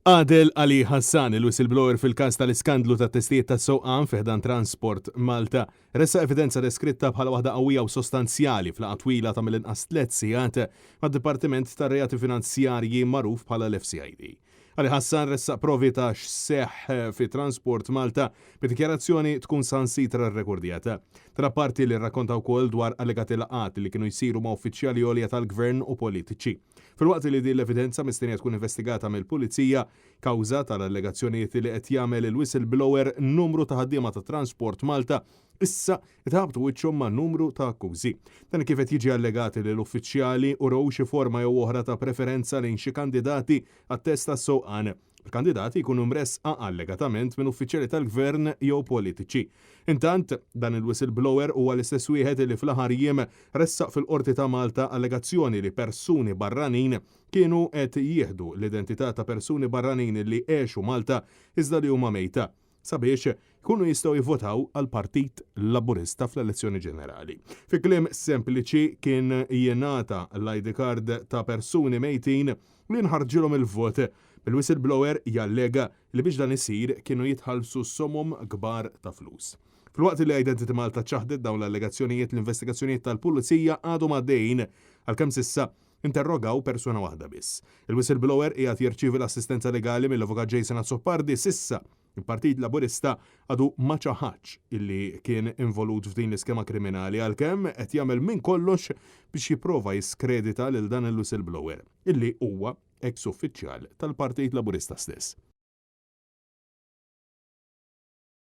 Adel Ali Hassan, il-whistleblower fil-każ tal-iskandlu tat-testijiet tas-sewqan fi ħdan Transport Malta, ressaq evidenza deskritta bħala waħda qawwija u sostanzjali f'laqgħa twila ta' mill-inqas tliet sigħat mad-Dipartiment tar-Reati Finanzjarji magħruf bħala l-FCID. Ali Hassan ressaq provi ta' x'seħħ fi Transport Malta bid-dikjarazzjoni tkun sansitra rrekordjata. Dan apparti li rrakkonta wkoll dwar allegati laqgħat li kienu jsiru ma' uffiċjali għolja tal-Gvern u politiċi. Filwaqt li din l-evidenza mistennija tkun investigata mill-Pulizija, kawża tal-allegazzjonijiet li qed jagħmel il-whistleblower, numru ta' ħaddiema ta' Transport Malta issa qed iħabbtu wiċċhom ma' numru ta' akkużi. Dan kif qed jiġi allegat li l-uffiċjali urew xi forma jew oħra ta' preferenza lejn xi kandidati għat-test tas-sewqan. Il-kandidati jkunu mressqa allegatament minn uffiċjali tal-Gvern jew politiċi. Intant, dan il-whistleblower huwa l-istess wieħed li fl-aħħar jiem ressaq fil-Qorti ta' Malta allegazzjoni li persuni barranin kienu qed jieħdu l-identità ta' persuni barranin li għexu Malta iżda li huma mejta, sabiex jkunu jistgħu jivvotaw għall-Partit Laburista fl-elezzjoni ġenerali. Fi kliem sempliċi kien jingħata l-ID card ta' persuni mejtin li nħarġilhom il-vot, bil-whistleblower jallega li biex dan isir kienu jitħallsu somom kbar ta' flus. Filwaqt li Identity Malta ċaħdet dawn l-allegazzjonijiet, l-investigazzjonijiet tal-Pulizija għadhom għaddejjin għalkemm s'issa interrogaw persuna waħda biss. Il-whistleblower qiegħed jirċievi l-assistenza legali mill-Avukat Jason Azzopardi s'issa il-Partit Laburista għadu ma ċaħadx illi kien involut f'din l-iskema kriminali għalkemm qed jagħmel minn kollox biex jipprova jiskredita lil dan il-whistleblower illi huwa ex uffiċjal tal-Partit Laburista stess.